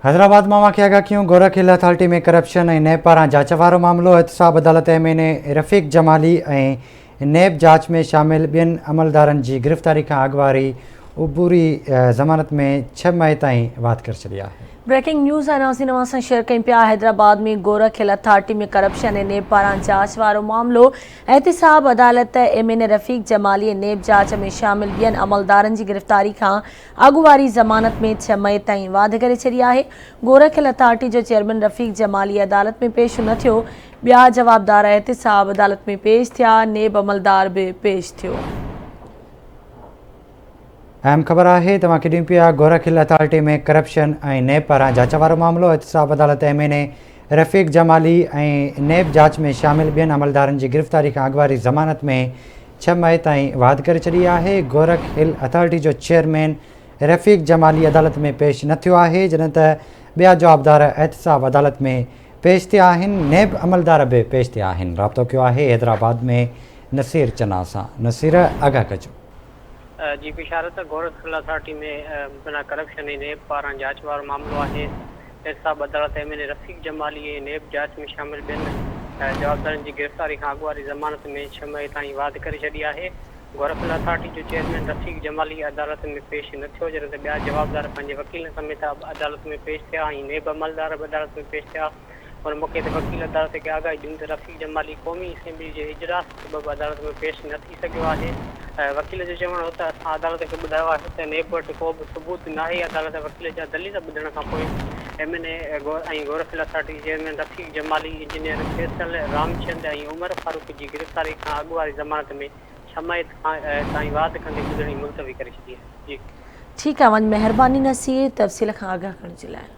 حيدرآباد مان اوهان کي آگاهه ڪيون گورک هل اٿارٽي ۾ ڪرپشن ۽ نيب پاران جاچ وارو معاملو، احتساب عدالت M N A Rafiq Jamali ۽ NAB جاچ ۾ شامل ٻين عملدارن جي گرفتاري کان اڳ واري عبوري ضمانت ۾ ڇهه مئي تائين واڌ ڪري ڇڏي آهي. بريڪنگ نيوز آهي ناظرين اوهان سان شيئر ڪيون پيا حيدرآباد ۾ گورک هل اٿارٽي ۾ ڪرپشن ۽ نيب پاران جاچ وارو معاملو، احتساب عدالت M N A Rafiq Jamali ۽ NAB جاچ ۾ شامل ٻين عملدارن جي گرفتاري کان اڳ واري ضمانت ۾ ڇهه مئي تائين واڌ ڪري ڇڏي آهي. گورک هل اٿارٽي جو چيئرمين رفيق جمالي عدالت ۾ پيش نه ٿيو، ٻيا جوابدار احتساب عدالت ۾ پيش ٿيا، نيب عملدار به پيش ٿيو. اهم خبر آهي توهان کي ڏيون پيا گورک هل اٿارٽي ۾ ڪرپشن ۽ نيب پاران جاچ وارو معاملو، احتساب عدالت M N A Rafiq Jamali ۽ NAB جاچ ۾ شامل ٻين عملدارن جي گرفتاري کان اڳ واري ضمانت ۾ ڇهه مئي تائين واڌ ڪري ڇڏي آهي، گورک هل اٿارٽي جو چيئرمين رفيق جمالي عدالت ۾ پيش نه ٿيو آهي، جڏهن ته ٻيا جوابدار احتساب عدالت ۾ پيش ٿيا آهن، نيب عملدار به پيش ٿيا آهن، رابطو ڪيو آهي حيدرآباد ۾ نصير چنا سان، نصير آگاهه ڪجو. جي بشارت گورک هل اٿارٽي ۾ مبينا ڪرپشن ۽ نيب پاران جاچ وارو معاملو آهي، احتساب عدالت M N A Rafiq Jamali ۽ NAB جاچ ۾ شامل ٻين جوابدارن جي گرفتاري کان اڳ واري ضمانت ۾ ڇهه مئي تائين واڌ ڪري ڇڏي آهي. گورک هل اٿارٽي جو چيئرمين رفيق جمالي عدالت ۾ پيش نه ٿيو جڏهن ته ٻيا جوابدار پنهنجي وڪيلن سميت عدالت ۾ پيش ٿيا ۽ نيب عملدار به عدالت ۾ پيش ٿيا. ان موقعي تي وڪيل عدالت کي آگاهي ڏني ته رفيق جمالي قومي اسيمبلي جي اجلاس سبب عدالت ۾ پيش نه ٿي سگهيو آهي. وڪيل جو چوڻ هو ته اسان عدالت کي ٻڌايو آهي ته نيب وٽ ڪو به ثبوت ناهي، عدالت وڪيل جا دليل ٻڌڻ کانپوء ايم اين اي ۽ گورک هل اٿارٽي جي چيئرمين رفيق جمالي، انجنيئر فيصل رامچند ۽ عمر فاروق جي گرفتاري کان اڳ واري ضمانت ۾ ڇهه مئي تائين واڌ ڪندي ٻڌڻي ملتوي ڪري ڇڏي آهي. جي. ٺيڪ آهي وڃ مهرباني نصير تفصيل کان آگاهه ڪرڻ جي لاء.